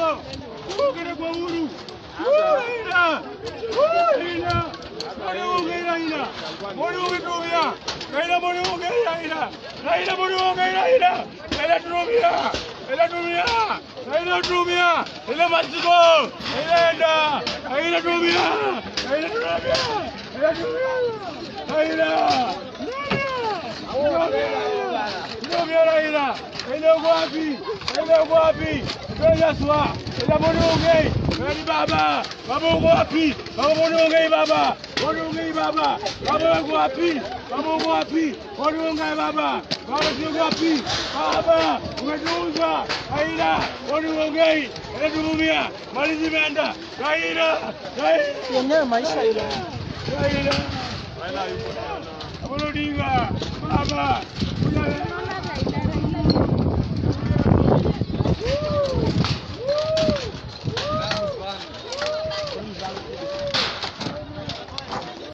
Ruto. Ukende kwa Uhuru. Raila. Raila. Mbona uongei Raila? Mbona ungetumia? Raila, mbona uongei Raila? Raila, mbona uongei Raila? Raila tumia. Raila tumia. Raila tumia. Raila must go. Raila enda. Raila tumia. Raila tumia. Raila tumia. Raila. Tumia Raila. Raila uko wapi? Raila uko wapi? Raila swa. Raila mbona uongei? Raila baba. Baba uko wapi? Baba mbona uongei baba? Mbona uongei baba? Baba uko wapi? Baba uko wapi? Mbona uongei baba? Baba uko wapi? Baba umetuuza. Raila, mbona uongei? Raila tumia. Mali zimeenda. Raila. Raila. Yenyewe maisha ile. Raila. Raila yuko. Amolo Odinga. Baba.